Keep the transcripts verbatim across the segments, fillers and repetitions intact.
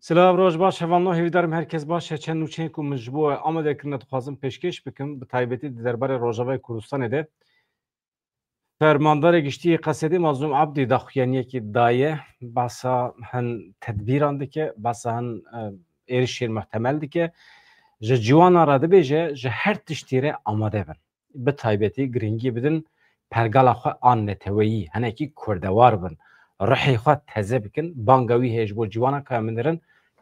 Silav, roj baş, hevalno, hêvîdarim her kes baş e. Çend nûçeyên ku min ji bo amade kirine dixwazim pêşkêş bikim, bi taybetî di derbarê Rojavayê Kurdistanê de. Fermandarê Giştî yê Qesedê Mazlûm Abdî daxuyaniyekê daye, behsa hin tedbîran dike, behsa hin, e, êrişên muhtemel dike. Ji ciwanan re dibêje, ji her tiştî re amade bin. Bi taybetî giringî bidin pergala xwe a neteweyî, hinekî kurdewar bin, ruhê xwe teze bikin, banga wî heye ji bo ciwanan ka em binêrin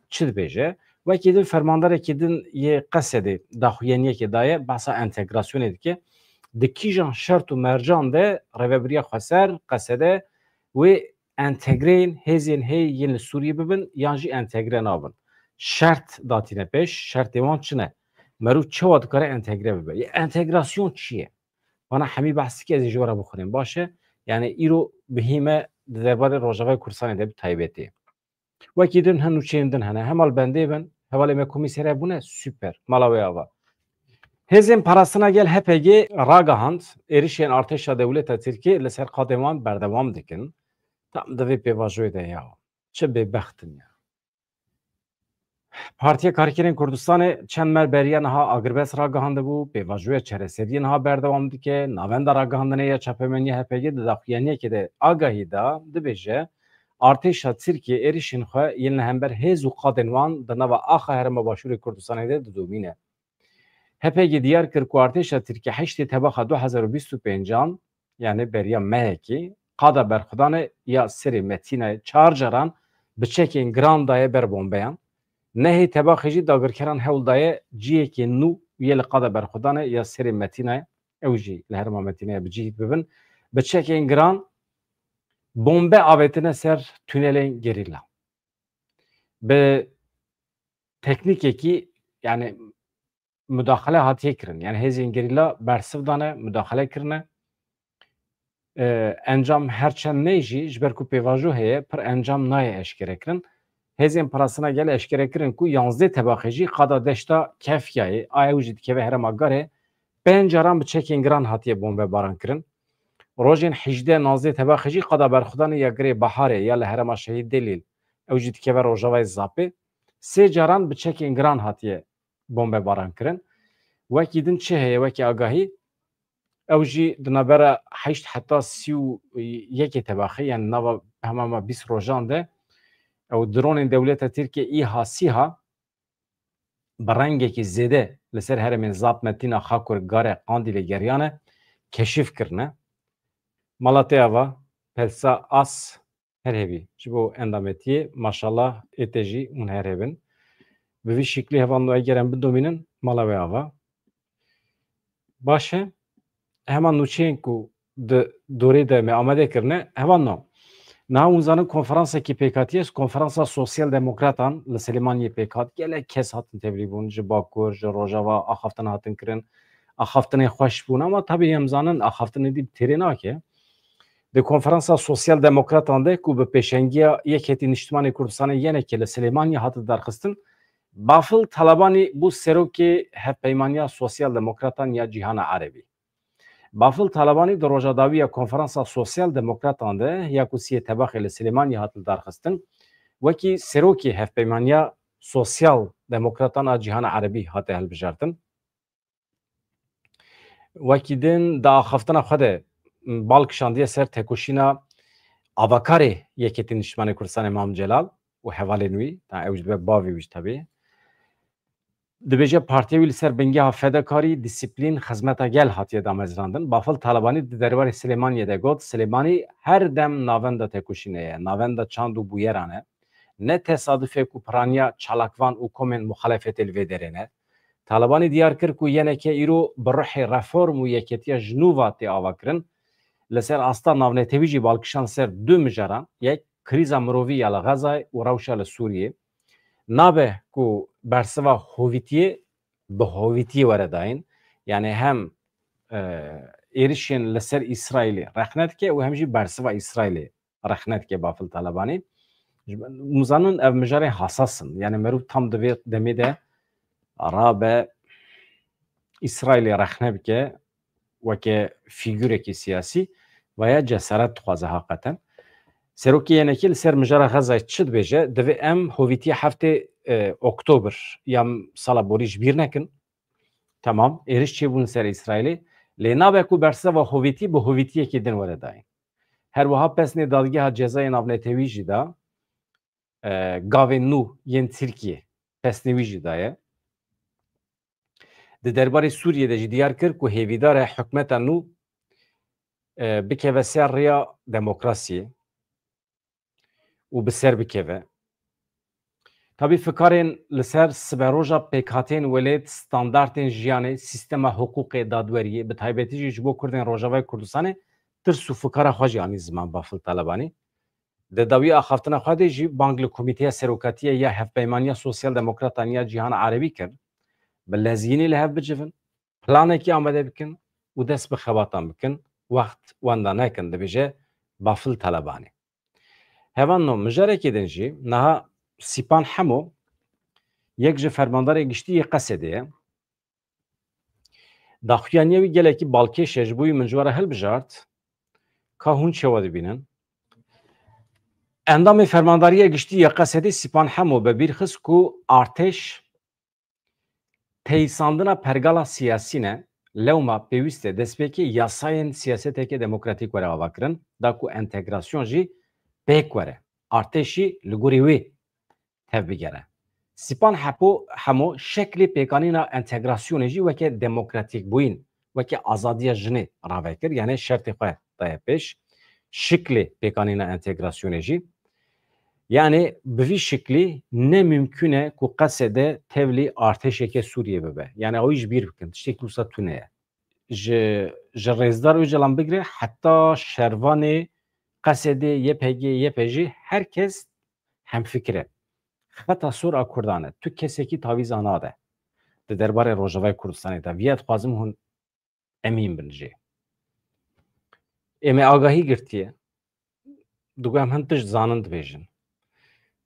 çi dibêje. Wekî din fermandarekî din yê Qesedê daxuyaniyekê daye, behsa entegrasyonê dike. Di kîjan şert û mercan de Rêvebiriya Xweser, Qesede wê entegreyên hêzên hê yên li Sûriyê bibin yan jî entegre nabin. Şert datîne pêş, şertê wan çi ne? Meriv çawa dikare entegre bibe? Ya entegrasyon çi ye? Bana hemî behs dike, ez ê ji we re bixwînim. Baş e? Yani îro bihî me di derbarê Rojavayê Kurdistanê de bi taybetî. Wekî din hin nûçeyên din hene. Hemal bendê bin, hevalê me komîsere bûne, super. Mala wê ava. Hêzên Parastina Gel H P G ragihand, êrişên artêşa dewleta Tirkiyê li ser qadên wan berdewam dikin. Tam di vê pêvajoyê de ya. Çi bêbext in ya. Partiya Karkerên Kurdistanê çend me beriya niha agirbest ragihandibû, pêvajoya çareseriyê niha berdewam dike. Navenda ragihandinê ya çapemeniya H P G di daxuyaniyekê de agahî da, dibêje, artêşa Tirkiyê êrişên xwe yên li hember hêz û qadên wan di nava axa Herêma Başûrê Kurdistanê de didomîne. H P G diyar kir ku artêşa Tirkiyê heştê Tebaxa du hezar û bîst û pêncan, yani beriya mehekî, qada berxwedanê ya Serê Metînayê çar caran bi çekên giran daye ber bombeyan. Nehê Tebaxê jî dagirkeran hewl daye cihekê nû yê li qada berxwedanê ya Serê Metînayê, ew jî li herêma Metînayê bi cih bibin, bi çekên giran bombe avêtine ser tunelên gerîla. Bi teknîkekî, yani, mudaxele hatiye kirin. Yani hêzên gerîla bersiv dane, mudaxele kirine. E, encam her çend ney jî, ji ber ku pêvajo heye, pir encam nayê eşkere kirin. Hêzên Parastina Gel eşkere kirin ku yanzdeh Tebaxê jî qada deşta Kefyayê, a ew jî dikeve herêma Garê, pênc caran bi çekên giran hatiye bombebaran kirin. Rojên hejdeh, nanzdeh Tebaxê jî qada berxwedanê ya Girê Baharê ya li herêma Şehîd Delîl, ew jî dikeve rojavayê Zapê, sê caran bi çekên giran hatiye bombebaran kirin. Wekî din çi heye, wekî agahî? Ew jî di navbera heşt heta sî û yekê Tebaxê, yani nava hema hema bîst rojan de, ew dronên dewleta Tirkiye îha sîha bi rengekî zêde li ser herêmên Zap, Metîna, Xakur, Gare, Qandîlê geriyane, keşif kirine. Mala te ava, Pelsa As, her hêvî. Ji bo endametiyê, maşallah, ê te jî hûn her hêvin. Bi vî şiklî hevalno eger em bidomînin, mala wê ava. Baş e, hema nûçeyên ku di dorê de me amade kirine, hevalno. Niha hûn zanin konferansekî pêk hatiye, konferansa Sosyal Demokratan li Silêmaniyê pêk hat. Gelek kes hatin tevlî bûn, ji Bakur, ji Rojava, axaftina hatin kirin. Axaftinên xweş bûn, ama tabî em zanin axaftinê dî bi têrê nake. Di konferansa Sosyal Demokratan de ku bi pêşengiya Yekhetî Niştimanê Kurdistanê, Y N K, li Silêmaniyê hat darxistin, Bafil Talabanî bû serokê Hevpeymaniya Sosyal Demokratan ya Cîhana Erebî. Bafil Talabanî di roja dawî ya Konferansa Sosyal Demokratan de ya ku siyê Tebaxê li Silêmaniyê hat lidarxistin, wekî serokê Hevpeymaniya Sosyal Demokratan a Cîhana Erebî hate hilbijartin. Wekî din di axaftina xwe de bal kişandiye ser tekoşîna avakarê Yekhetî Niştimanê Kurdistanê Mam Celal û hevalên wî, ta ew jî dibe bavê wî jî tebî. Dibêje partiya wî li ser bingeha fedekarî, disiplîn, xizmeta gel hatiye damezrandin. Bafil Talabanî di derbarê Silêmaniyê de got, Silêmanî her dem navenda tekoşînê ye, navenda çand û bûyeran e. Ne tesaduf e ku piraniya çalakvan û komên muxalefetê li vê derê ne. Talabanî diyar kir ku Y N K îro bi ruhê reform û yeketiya ji nû ve tê avakirin. Li ser asta navnetewî jî balkişan ser du mijaran, yek krîza mirovî ya li Xezayê û rewşa li Sûriyê. Nabe ku bersiva hovîtiyê bi hovîtiyê were dayîn. Yani hem, e, êrişên li ser Îsraîlê rexne dike û hem jî bersiva Îsraîlê rexne dike Bafil Talabanî. Ji ber, hûn zanin ev mijarên hasas in. Yani meriv tam di vê demê de rabe Îsraîlê rexne bike weke fîgurekî siyasî veya cesaret dixwaze haqeten. Serokê Y N K'ê li ser mijara Xezayê çi dibêje? Divê em hovîtiya heftê, e, Oktober ya sala borî ji bîr nekin. Temam, êriş çêbûn li ser Îsraîlê. Lê nabe ku berseva hovîtî bi hovîtiyekê din were dayîn. Her wiha pesnê Dadgeha Cezayê Navnetewî jî da, e, gavên nû yên Tirkiyê pesnê wî jî daye. Di derbarê Sûriyê de jî diyar kir ku hêvîdar e hikûmeta nû, e, bikeve ser rêya demokrasiyê û bi ser bikeve. Tabî fikarên li ser siberoja pêkhateyên welêt, standartên jiyanê, sîstema hiqûqê, dadweriyê, bi taybetî jî ji bo Kurdên Rojavayê Kurdistanê tirs û fikara xwe jî anî ziman Bafil Talebanî. Di dawî axaftina xwe de jî bang li Komîteya Serokatiya ya Hevpeymaniya Sosyal Demokratan ya Cîhana Erebî kir, bi lezgînî li hev bicivin, planekî amade bikin û dest bi xebatan bikin, wext wenda nekin, dibêje Bafil Talebanî. Hevalno, mijarekê din jî niha Sîpan Hemo, yek ji fermandarê giştî yê Qesedê ye. Daxuyaniya wî gelekî balkêş e, ji bo wî min ji we re hilbijart. Ka hûn çawa dibînin? Endamê Fermandariya Giştî ya Qesedê Sîpan Hemo bi bîr xist ku artêş teyîsandina pergala siyasî ne, lewma pêwîst e destpêkê yasayên siyaseteke demokratîk were avakirin, da ku entegrasyon jî pêk were. Artêş jî li gorî wê tevbigere. Sîpan Hepo Hemo şeklê pêkanîna entegrasyonê jî weke demokratîkbûyîn, weke azadiya jinê rave kir, yanî şertê xwe daye pêş. Şiklê pêkanîna entegrasyonê jî. Yanî bi vî şiklî ne mimkûn e ku Qesede tevlî artêşeke Sûriyê bibe. Yanî ew ji bîr bikin, tiştekî wisa tune ye. Ji, ji Rêzdar Ocalan bigire heta şervanê Qesedê, Y P G, Y P J, her kes hemfikir e. Xeta sor a Kurdan e. Tu kesekî tavîza nade. Di derbarê Rojavayê Kurdistanê de. Viya dixwazim hûn emîn bin jê. Ê me agahî girtiye. Digo em hin tişt zanin dibêjin.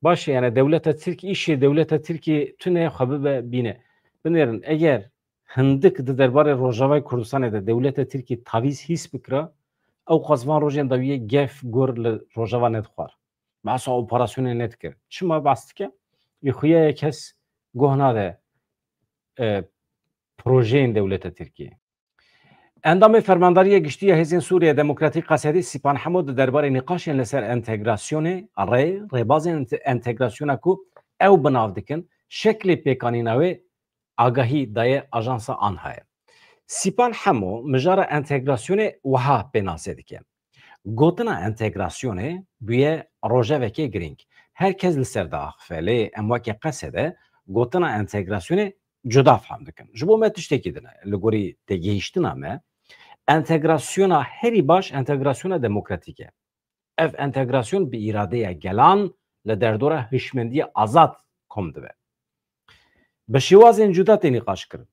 Baş e, yani dewleta Tirk, îşê dewleta Tirkiyê tune ye xwe bibe bîne. Binêrin, eger hindik di derbarê Rojavayê Kurdistanê de dewleta Tirkiyê tavîz hîs bikira, ew qas van rojên dawiyê gef gur li Rojava nedixwar. Behsa operasyonê nedikir. Çima behs dike? Ê xuya ye kes goh nade, e, projeyên dewleta Tirkiyê. Endamê Fermandariya Giştî ya Hêzên Sûriya Demokratîk Qesedî Sîpan Hemo di derbarê nîqaşên li ser entegrasyonê, rê, rêbazên ente-, entegrasyona ku ew bi nav dikin, şeklê pêkanîna wê agahî daye ajansa ANHA'yê. Sîpan Hemo mijara entegrasyonê wiha pênase dike. Gotina entegrasyonê bûye rojevekê girîng. Her kes li ser diaxife, lê em weke Qesede gotina entegrasyonê cuda fehm dikin. Ji bo me tiştekî din e, li gorî têgihîştina me, entegrasyona herî baş entegrasyona demokratîk e. Ev entegrasyon bi îradeya gelan li derdora hişmendiya azad kom dibe. Bi şêwazên cuda tê nîqaşkirin.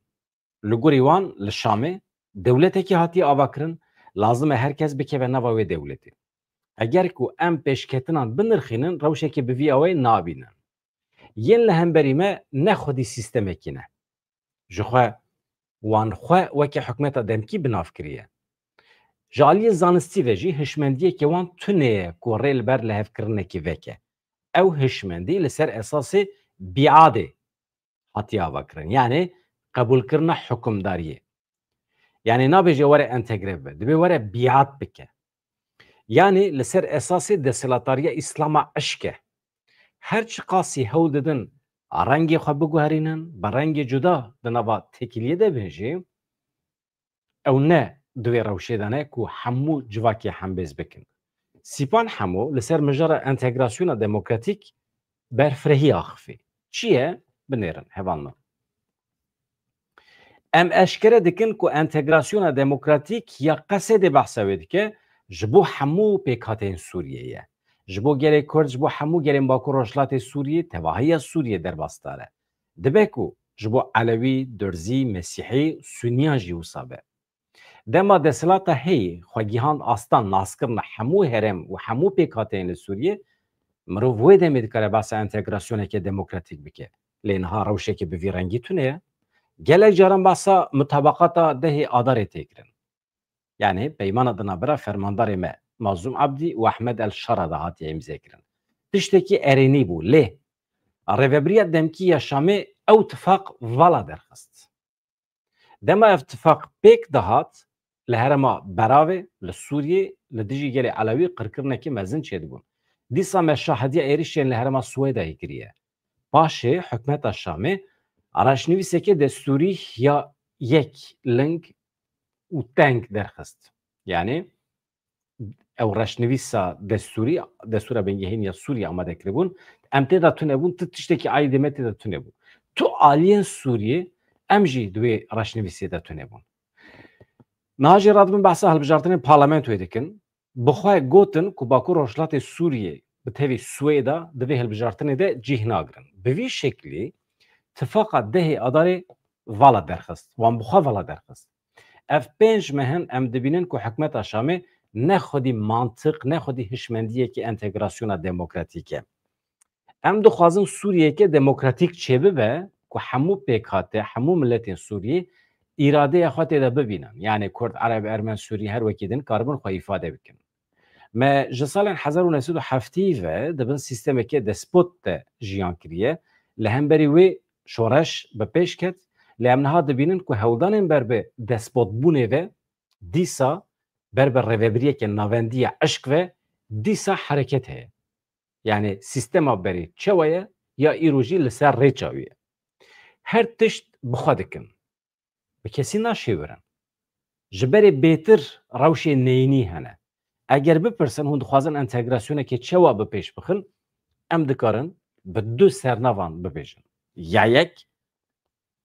Li gorî wan li Şamê dewletekî hatiye avakirin, lazim e her kes bikeve nava wê dewletê. Eger ku em pêşketinan binirxînin, rewşekê bi vî awayî nabînin. Yên li hemberî me ne xwedî sîstemekî ne. Ji xwe wan xwe weke hikûmeta demkî bi nav kiriye. Ji aliyê zanistî ve jî hişmendiyeke wan tune ye ku rê li ber lihevkirinekê veke. Ew hişmendî li ser esasê bîadê hatiye avakirin. Yanî qebûlkirina hikûmdariyê. Yanî nabêje were entegre bibe, dibê were bîat bike. Yanî li ser esasê desthilatdariya Îslama eşk e. Her çiqasî hewl didin rengê xwe biguherînin, bi rengê cuda di nava têkiliyê de bin jî, ew ne di wê rewşê de ne ku hemû civakê hembêz bikin. Sîpan Hemo li ser mijara entegrasyona demokratîk berfirehî axifî. Çi ye? Binêrin, hevalno. Em eşkere dikin ku entegrasyona demokratîk ya Qesedê behsa wê dike, ji bo hemû pêkhateyên Sûriyê ye. Ji bo gelê Kurd, ji bo hemû gelên Bakur Rojhilatê Sûriyê, tevahiya Sûriyê derbasdar e. Dibe ku ji bo Elewî, Durzî, Mesîhî, Suniyan jî wisa be. Dema desthilata heyî xwe gihand asta naskirina hemû herêm û hemû pêkhateyên li Sûriyê, mirov wê demê dikare behsa entegrasyoneke demokratîk bike. Lê niha rewşeke bi vî rengî tune ye. Gelek caran behsa mutabaqata dehê Adarê tê kirin. Yanî peymana di navbera fermandarê me Mazlûm Ebdî û Ehmed El Şara de hatiye îmzekirin. Tiştekî erênî bû, lê Rêvebiriya Demkî ya Şamê ew tifaq vala derxist. Dema ev tifaq pêk dihat, li herêma Beravê, li Sûriyê, li dijî gelê Elewî qirkirinekî mezin çêdibûn. Dîsa me şahidiya êrişên li herêma Swêdayê kiriye. Paşê hikûmeta Şamê raşnivîsekê destûrî ya yek ling û teng derxist. Yanî ew reşnivîsa destûrî, destûra bingehîn ya Sûriyê amade kiribûn. Em tê de tune bûn, tu tiştekî aîdê me tê de tune bû. Tu aliyên Sûriyê, em jî di wê reşnivîsê de tune bûn. Niha jî radibin behsa hilbijartinên parlamentoyê dikin. Bi xwe gotin ku Bakur Rojhilatê Sûriyê bi tevî Swêda di vê hilbijartinê de cih nagirin. Bi vî şeklî tifaqa dehê Adarê vala derxist. Wan bi xwe vala derxist. Ev pênc meh in em dibînin ku hikûmeta Şamê ne xwedî mantiq, ne xwedî hişmendiyekî entegrasyona demokratîk e. Em dixwazin Sûriyeyeke demokratîk çêbibe ku hemû pêkhate, hemû miletên Sûriyê îradeya xwe tê de bibînin. Yanî Kurd, Ereb, Ermen, Sûrî her wekî din karibin xwe îfade bikin. Me ji salên hezar û neh sed û heftî ve di bin sîstemeke despot de jiyan kiriye. Li hemberî wê şoreş bi pêş ket. Lê em niha dibînin ku hewldanên ber bi despotbûnê ve dîsa ber bi rêvebiriyeke navendî ya eşq ve dîsa hereket heye. Yanî sîstema berê çawa ye ya îro jî li ser rê çawa ye. Her tişt bi xwe dikin. Bi kesî naşêwirin. Ji berê bêtir rewşê neyînî hene. Eger bipirsin hûn dixwazin entegrasyonekê çawa bi pêş bixin, em dikarin bi du sernavan bibêjin. Ya yek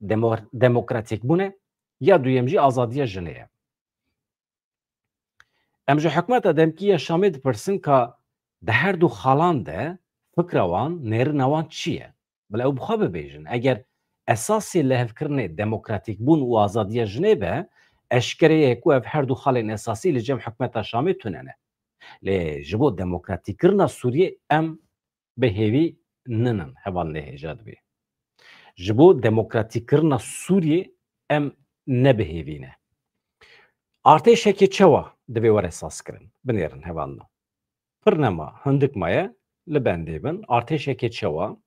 demo-, demokratîkbûn e, ya duyem jî azadiya jinê ye. Em ji hikûmeta demkî ya Şamê dipirsin ka di her du xalan de fikra wan, nêrina wan çi ye? Bila ew bi xwe bibêjin. Eger esasê lihevkirinê demokratîkbûn û azadiya jinê be, eşkere ye ku ev her du xalên esasî li cem hikûmeta Şamê tune ne. Lê ji bo demokratîkkirina Sûriyê em bi hêvî ninin, hevalên hêja dibê. Ji bo demokratîkkirina Sûriyê em ne bi hêvî ne. Artêşekê çawa divê were sazkirin? Binêrin hevalno. Pir nema, hindik maye, li bendê bin. Artêşekê çawa?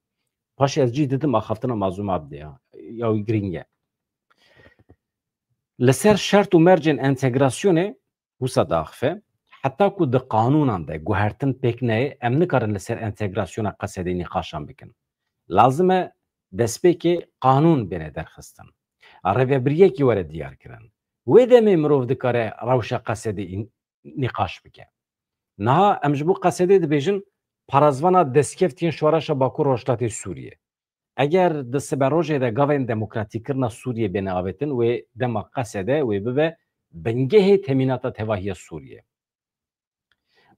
Paşê ez cî didim axaftina Mazlûm Abdê ya, ya wî girîng e. Li ser şert û mercên entegrasyonê wisa diaxife, heta ku di qanûnan de guhertin pêk neyê, em nikarin li ser entegrasyona Qesedê nîqaşan bikin. Lazim e destpêkê qanûn bêne derxistin. Rêvebiriyekî were diyar kirin. Wê demê mirov dikare rewşa Qesedê în-, nîqaş bike. Niha em ji bo Qesedê dibêjin, parazvana destkeftiyên şoreşa Bakur Rojhilatê Sûriyê. Eger di siberojê de gavên demokratîkkirina Sûriyê bêne avêtin, wê dema Qesede wê bibe bingehê temînata tevahiya Sûriyê.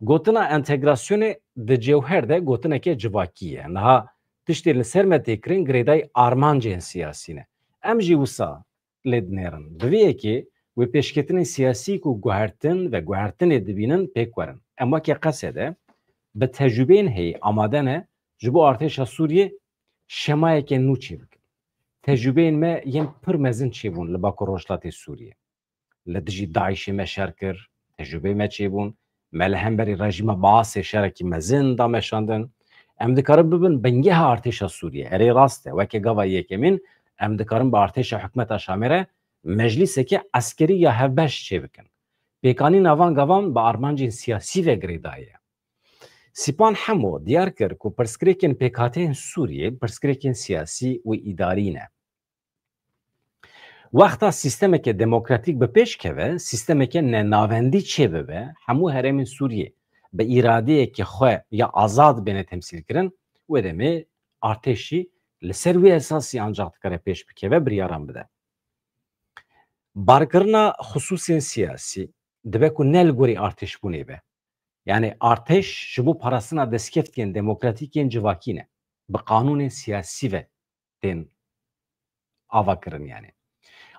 Gotina entegrasyonê di cewher de gotineke civakî ye. Niha tiştê li ser me tê kirin girêdayî armancên siyasî ne. Em jî wisa lê dinêrin. Bi vê yekê wê pêşketinên siyasî ku guhertin ve guhertinê dibînin pêk werin. Em weke Qesede bi tecrûbeyên heyî amade ne ji bo artêşa Sûriyê şemayeke nû çêbikin. Tecrûbeyên me yên pir mezin çêbûn li Bakur Rojhilatê Sûriyê. Li dijî DAIŞê me şer kir, tecrûbeyê me çêbûn. Me li hemberî rejîma Baasê şerekî mezin da meşandin. Em dikarin bibin bingeha artêşa Sûriyê. Erê rast e, weke gava yekemîn em dikarin bi artêşa hikûmeta Şamê re meclîseke eskerî ya hevbeş çêbikin. Pêkanîna van gavan bi armancên siyasî ve girêdayî ye. Sîpan Hemo diyar kir ku pirsgirêkên pêkhateyên Sûriyê pirsgirêkên siyasî û îdarî ne. Wexta sîstemeke demokratîk bi pêş keve, sîstemeke nenavendî çêbibe, hemû herêmên Sûriyê bi îradeyeke xwe ya azad bêne temsîlkirin, wê demê artêşî li ser wê esasî ancax dikare pêş bikeve, biryaran bide. Barkirina xisûsên siyasî dibe ku ne li gorî artêşbûnê be. Yanî artêş ji bo parastina destkeftiyên demokratîk yên civakî ne. Bi qanûnên siyasî ve tên avakirin yanî.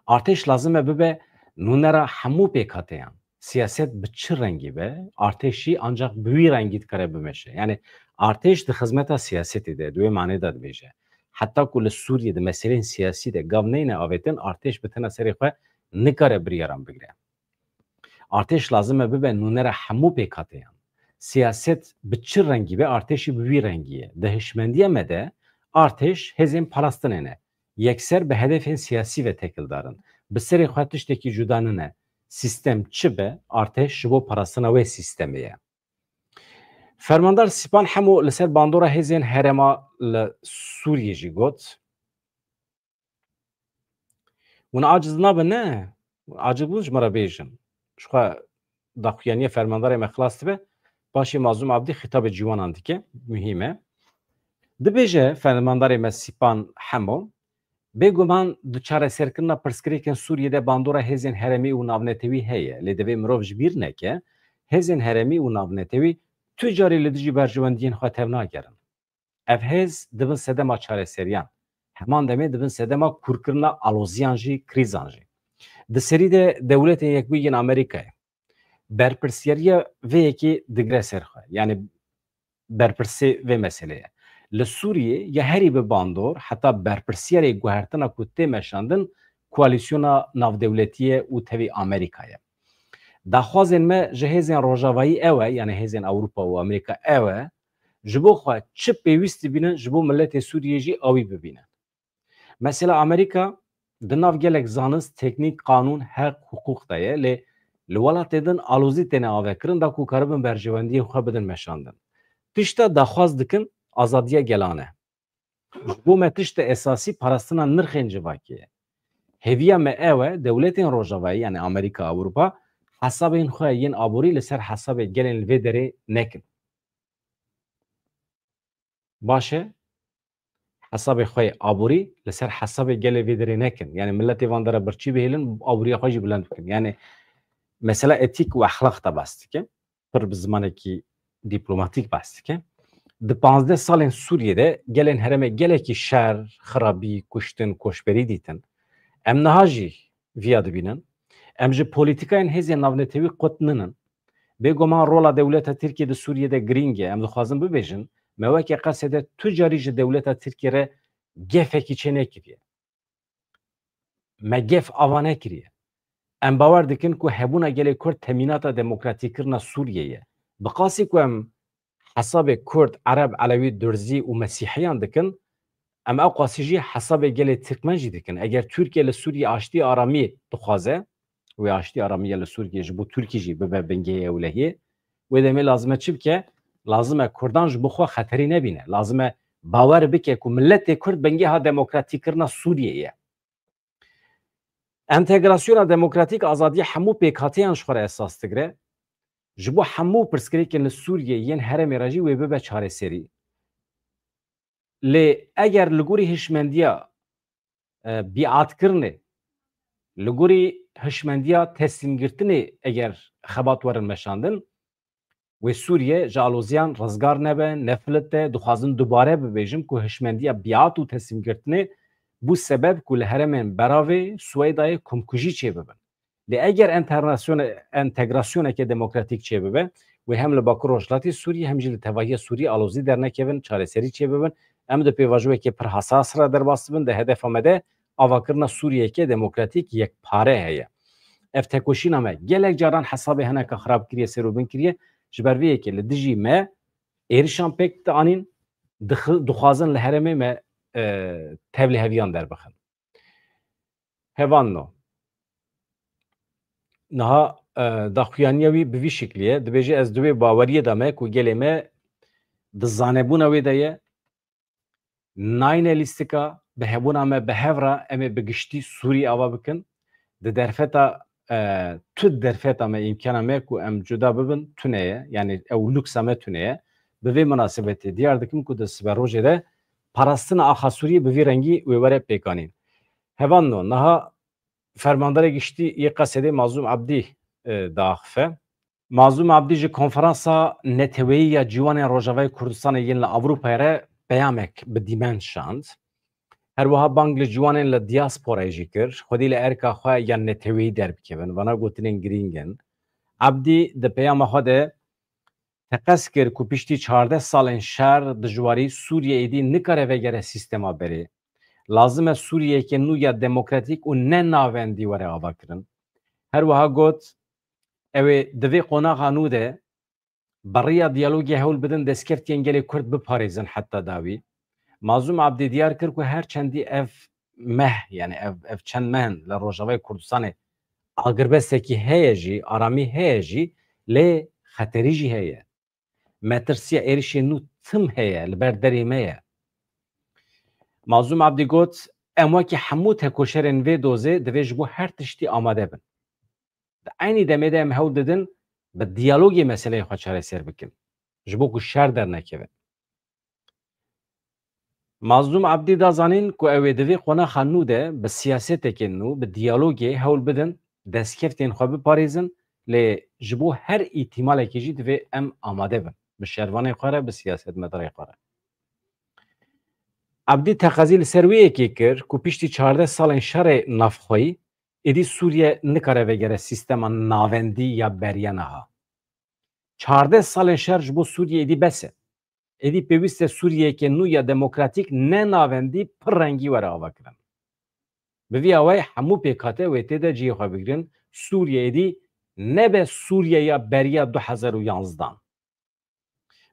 Artêş lazim e bibe nûnera hemû pêkhateyan. Siyaset bi çi rengî be, artêş jî ancax bi wî rengî dikare bimeşe. Yanî artêş di xizmeta siyasetê de, di wê manê de dibêje. Heta ku li Sûriyê di meseleyên siyasî de gav neyne avêtin, artêş bi tena serê xwe nikare biryaran bigire. Artêş lazim e bibe nûnera hemû pêkhateyan. Siyaset bi çi rengî be, artêşî bi vî rengî ye. Di hişmendiya me de artêş hêzên parastinê ne. Yekser bi hedefên siyasî ve tekildar in. Bi serê xwe tiştekî cuda nine. Sîstem çi be, artêş ji bo parastina wê sîstemê ye. Fermandar Sîpan Hemo li ser bandora hêzên herêma li Sûriyê jî got, Hûn aciz nabin, ne? Aciz bûn ji me re bêjin. Ji xwe daxuyaniya fermandarê me xilas dibe. Paşê Mazlûm Abdî xîtabê ciwanan dike. Muhîm e. Dibêje fermandarê me Sîpan Hemo, Bêguman di çareserkirina pirsgirêkên Sûriyê de bandora hêzên herêmî û navnetewî heye. Lê divê mirov ji bîr neke, hêzên herêmî û navnetewî tu carî li dijî berjewendiyên xwe tevnagerin. Ev hêz dibin sedema çareseriyan. Heman demê dibin sedema kûrkirina aloziyan jî, krîzan jî. Di serî de Dewletên Yekbûyî yên Amerîkayê berpirsiyariya vê yekê digire ser xwe. Yanî berpirsê vê meselê ye. Li Sûriyê ya herî bi bandor, heta berpirsiyarê guhertina ku tê meşandin, koalîsyona navdewletî ye û tevî Amerîka ye. Daxwazên me ji hêzên rojavayî ew e, yanî hêzên Ewropa û Amerîka ew e, ji bo xwe çi pêwîst dibînin, ji bo miletê Sûriyê jî ewî bibînin. Mesela Amerîka di nav gelek zanist, teknîk, qanûn, heq, hiqûq de ye, lê li welatê din alozî têne avekirin da ku karibin berjewendiyên xwe bidin meşandin. Tişta daxwaz dikin azadiya gelan e. Ji bo me tişta esasî parastina nirxên civakê ye. Hêviya me ew e, dewletên rojavayî, yanî Amerîka, Ewropa, hesabên xwe yên aborî li ser hesabê gelên li vê derê nekin. Baş e, hesabê xwe yê aborî li ser hesabê gelê vê derê nekin. Yanî miletê van dere birçî bihêlin, aboriya xwe jî bilind bikin. Yanî mesela etîk û exlaq de behs dike. Pir bi zimanekî dîplomatîk behs dike. Di panzdeh salên Sûriyê de gelên herêmê gelekî şer, xirabî, kuştin, koçberî dîtin. Em niha jî viya dibînin. Em ji polîtîkayên hêzên navnetewî qut ninin. Bêguman rola dewleta Tirkiyê di Sûriyê de girîng e. Em dixwazin bibêjin, me weke qesê de tu carî ji dewleta Tirkiyê re gefekî çê nekiriye. Me gef ava nekiriye. Em bawer dikin ku hebûna gelê Kurd temînata demokratîkirina Sûriyê ye. Bi qasî ku em hesabê Kurd, Ereb, Elewî, Durzî û Mesîhiyan dikin, em ew qasî jî hesabê gelê Tirkmen jî dikin. Eger Tirkiye li Sûriyê aştî aramî dixwaze, wê aştî aramî ya li Sûriyê ji bo Tirkî jî bibe bingehê ewlehiyê, wê demê lazim e çi bike? Lazim e Kurdan ji bo xwe xeterî nebîne. Lazim e bawer bike ku miletê Kurd bingeha demokratîkirina Sûriyê ye. Entegrasyona demokratîk azadiya hemû pêkhateyan ji xwe re esas digire. Ji bo hemû pirsgirêkên li Sûriyê yên herêmê re jî wê bibe çareserî. Lê eger li gorî hişmendiya, e, bîatkirinê, li gorî hişmendiya teslîmgirtinê eger xebat werin meşandin, wê Sûriye ji aloziyan rizgar nebe, nefilite, dixwazin dubare bibêjim ku hişmendiya bîat û teslîmgirtinê bû sebeb ku li herêmên beravê Swêdayê komkujî çêbibin. Lê eger enternasyone-, entegrasyoneke demokratîk çêbibe, wê hem li Bakur Rojhilatê Sûriyê hem jî li tevahiya Sûriyê alozî dernekevin, çareserî çêbibin. Em di pêvajoyekê pir hesas re derbas dibin, di hedefa me de avakirina Sûriyeyeke demokratîk yekpare heye. Ev tekoşîna me gelek caran hesabê hineka xirab kiriye, ser û bin kiriye. Ji ber vê yekê li dijî me êrişan pêk dianîn, dixi-, dixwazin li herêmê me, e, tevlîheviyan derbixin. Hevalno. Niha, e, daxuyaniya wî bi vî şiklî ye. Dibêje, ez di wê baweriyê de me ku gelê me di zanebûna wê de ye. Nayne lîstika, bi hebûna me bi hev re em ê bi giştî Sûrî ava bikin. Di derfeta, e, tu derfeta me, îmkana me ku em cuda bibin, tune ye. Yanî ew luksa me tune ye. Bi vê minasebetê diyar dikim ku di siberojê de parastina axa Sûriyê bi vî rengî wê were pêkanîn. Hevalno, niha Fermandarê Giştî yê Qesedê Mazlûm Abdî, e, diaxife. Mazlûm Abdî ji Konferansa Neteweyî ya Ciwanên Rojavayê Kurdistanê yên li Ewropayê re peyamek bi dîmen şand. Her wiha bang li ciwanên li diasporayê jî kir, xwedî li erka xwe ya neteweyî derbikevin. Vana gotinên girîng in. Abdî di peyama xwe de teqez kir ku piştî çardeh salên şer, dijwarî, Sûriye êdî nikare vegere sîstema berê. Lazim e Sûriyeyeke nû ya demokratîk û ne navendî were avakirin. Her wiha got, Ew ê di vê qonaxa nû de bi riya diyalogê hewl bidin destkeftiyên gelê Kurd biparêzin heta dawî. Mazlûm Abdî diyar kir ku her çendî ev meh, yani ev, ev çend meh in li Rojavayê Kurdistanê agirbestekî heye jî, aramî heye jî, lê xeterî jî heye. Metirsiya êrişên nû tim heye, li ber derê me ye. Mazlûm Abdî got, em wekî hemû tekoşerên vê dozê divê ji bo her tiştî amade bin. Di eynî demê de em hewl didin bi diyalogê meseleyê xwe çareser bikin. Ji bo ku şer dernekeve. Mazlûm Abdî da zanîn ku ew ê di vê qonaxa nû de bi siyaseteke nû, bi diyalogê hewl bidin, destkeftên xwe biparêzin, lê ji bo her îhtimalekê jî divê em amade bin. Bi şervanên xwe re, bi siyasetmedarên xwe re. Abdî teqezî li ser wê yekê kir ku piştî çardeh salên şerê navxweyî, êdî Sûriye nikare vegere sîstema navendî ya beriya niha. Çardeh salên şer ji bo Sûriye êdî bes e. Êdî pêwîst e Sûriyeyeke nû ya demokratîk ne navendî pir rengî were avakirin. Bi vî awayî hemû pêkhate wê tê de cihê xwe bigirin, Sûriye êdî nebe Sûriye ya beriya du hezar û yanzdan.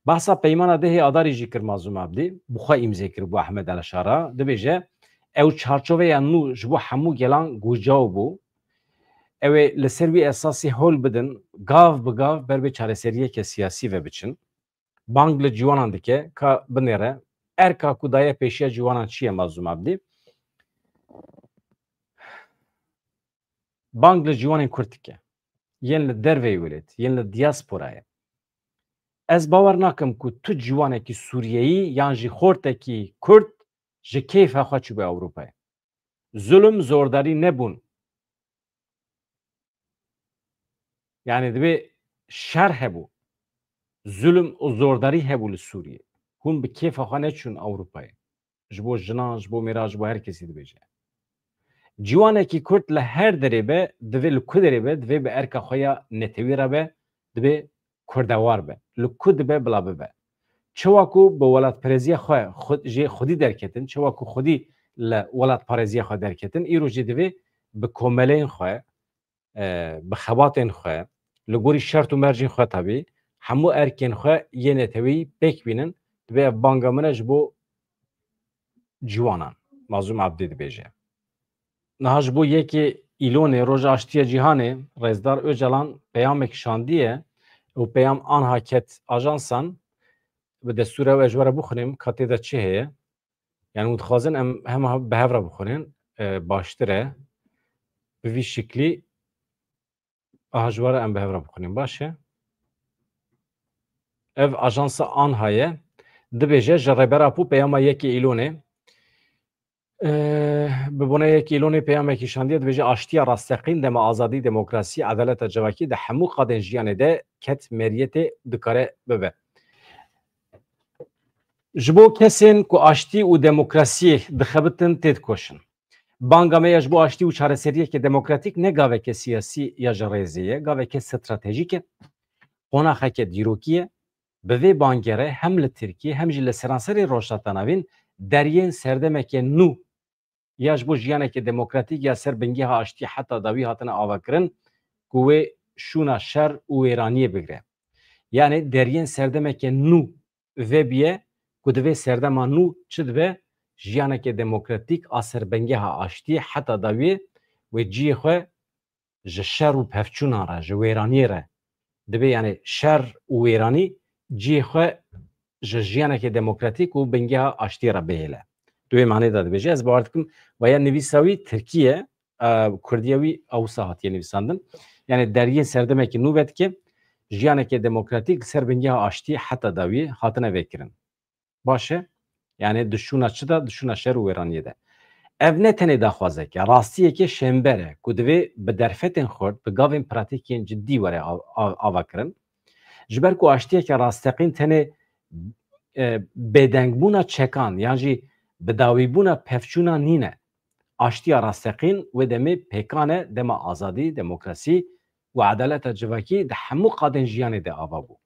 Behsa peymana dehê Adarî jî kir Mazlûm Abdî, bi xwe îmze kir bo Ehmed El Şara, dibêje, ew çarçoveya nû ji bo hemû gelan gucaw bû. Ew ê li ser wî esasî hewl bidin, gav bi gav ber bi çareseriyeke siyasî ve biçin. Bang li ciwanan dike, ka binêre, erka ku daye pêşiya ciwanan çi ye Mazlûm Abdî? Bang li ciwanên Kurd dike. Yên li derveyî welêt, yên li diasporayê. Ez bawer nakim ku tu ciwanekî Sûriyeyî yan jî xortekî Kurd ji keyfa xwe çûbe Ewropayê. Zulm, zordarî nebûn. Yani divê şer hebû. Zulm û zordarî hebû li Sûriyê. Hûn bi kêfa xwe neçûn Ewropayê. Ji bo jinan, ji bo mêran, ji bo her kesî dibêje. Ciwanekî Kurd li her derê be, divê li ku derê be, divê bi erka xwe ya netewî re be, divê kurdewar be. Li ku dibe bila bibe. Çawa ku bi welatperêziya xwe xwe-, jê xwedî derketin, çawa ku xwedî li welatparêziya xwe derketin, îro jî divê bi komeleyên xwe, e, bi xebatên xwe, li gorî şert û mercên xwe tabî, hemû erkên xwe yê netewî pêk bînin, divê ev banga min e ji bo ciwanan. Mazlûm Abdî dibêje. Niha ji bo yekê Îlonê, Roja Aştiya Cîhanê, Rêzdar Ocalan peyamek şandiye û peyam anha ket ajansan, bi destûra we ez ji we re bixwînim, ka tê de çi heye. Yani hûn dixwazin em hema bi hev re bixwînin, e, baştir e. Bi vî şiklî, aha ji we re em bi hev re bixwînin. Baş e. Ev ajansa anha ye. Dibêje ji Rêber Apo peyama yekê Îlonê. E, bi bona yekê Îlonê peyamekî şandiye, dibêje aştiya rasteqîn dema azadî, demokrasî, edaleta civakî di hemû qadên jiyanê de ket meriyetê dikare bibe. Ji bo kesên ku aştî û demokrasiyê dixebitin têdikoşin. Banga me ya ji bo aştî û çareseriyeke demokratîk ne gaveke siyasî ya ji rêzê ye, gaveke stratejîk e, qonaxeke dîrokî ye. Bi vê bangê re hem li Tirkiyê hem jî li seranserê Rojhilata Navîn deriyên serdemeke nû ya ji bo jiyaneke demokratîk ya ser bingeha aştiyê heta dawî hatine avakirin ku wê şûna şer û wêraniyê bigire. Yanî deriyên serdemeke nû vebiye ku divê serdema nû çi dibe, jiyaneke demokratîk a ser bingeha aştiyê heta dawiyê wê cihê xwe ji şer û pevçûnan re, ji wêraniyê re dibe, yani şer û wêranî cihê xwe ji jiyaneke demokratîk û bingeha aştiyê re bihêle. Di wê manê de dibêje, ez bawer dikim, vaya nivîsa wî tirkî ye, e, kurdiya wî ewsa hatiye nivîsandin. Yani deriyê serdemekî nû vedike, jiyaneke demokratîk li ser bingeha aştiyê heta dawiyê hatine vekirin. Baş e? Yani di şûna çi de? Di şûna şer û wêraniyê de. Ev ne tenê daxwazeke, rastiyeke şênber e ku divê bi derfetên xurt, bi gavên pratîkên cidî were av-, av-, avakirin. Ji ber ku aştiyeke rasteqîn tenê, e, bêdengbûna çekan yan jî bidawîbûna pevçûna nîne. Aştiya rasteqîn wê demê pêkan e, dema azadî, demokrasî û edaleta civakî di hemû qadên jiyanê de ava bû.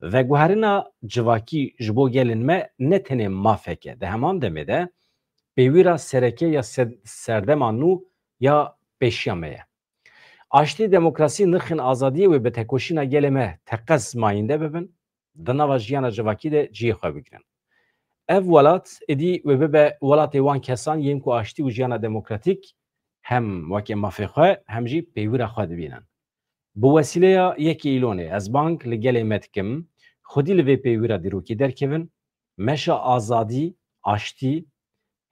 Veguherîna civakî ji bo gelên me ne tenê mafek e, di heman demê de pêwîra sereke ya se-, serdema nû ya pêşiya me ye. Aştî, demokrasî, nirxên azadiyê wê bi tekoşîna gelê me teqez mayînde bibin, di nava jiyana civakî de cihê xwe bigrin. Ev welat êdî wê bibe welatê wan kesan yên ku aştî û jiyana demokratîk hem weke mafê xwe hem jî peywira xwe dibînin. Bi wesîleya yekê Îlonê ez bang li gelê me dikim, xwedî li vê peywira dîrokî derkevin, meşa azadî, aştî,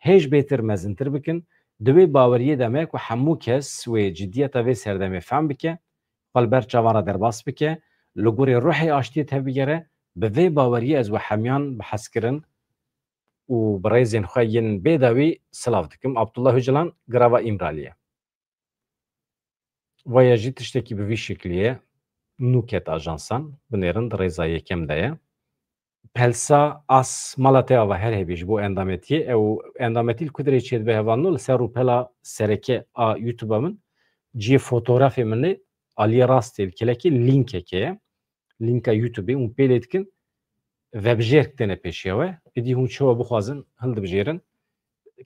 hêj bêtir mezintir bikin, di wê baweriyê de me ku hemû kes wê ciddiyeta vê serdemê fehm bike, xwe li ber çavan re derbas bike, li gorî ruhê aştiyê tevbigere, bi vê baweriyê ez we hemiyan bi hezkirin û bi rêzên xwe yên bêdawî silav dikim. Abdullah Ocalan, girava Îmraliyê. Vaya jî tiştekî bi vî şeklî ye. Nûket ajansan, binêrin di rêza yekem de ye. Pelsa as mala te ava her hebî ji bo endametiyê. Ew endametî li ku dirê çêdibe hevalno, li ser rûpela sereke a YouTube-a min cihê fotografê min ê aliyê rastê li kelekê lînkeke ye. Lînka YouTube-ê hûn pê lê dikin, vebijêr têne pêşiya we. Êdî hûn çawa bixwazin hildibijêrin.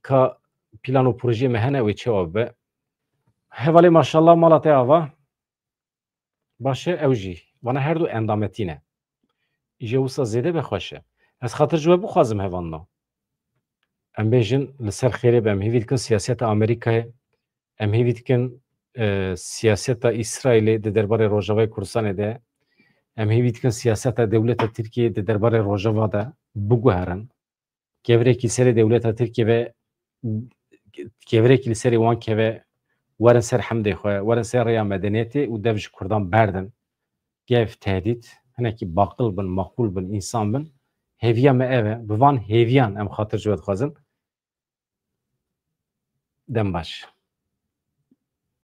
Ka plan û projeyê me hene wê çawa bibe. Hevalê maşallah mala te ava. Baş e, ew jî. Vana her du endametî ne. Îje wisa zêde be xweş e. Ez xatir ji we bixwazim hevalno. Em bêjin li ser xêrê be, em hêvî dikin siyaseta Amerîkayê, em hêvî dikin, e, siyaseta Îsraîlê di derbarê Rojavayê Kurdistanê de, em hêvî dikin siyaseta dewleta Tirkiyê di derbarê Rojava de biguherin. Kevirekî serê dewleta Tirkiyê ve, kevirekî li serê wan keve, werin ser hemdê xwe, werin ser rêya medeniyetê û dev ji Kurdan berdin. Gev, tehdît, hinekî baqil bin, maqûl bin, însan bin. Hêviya me ev e. Bi van hêviyan em xatir ji we dixwazin. Dem baş.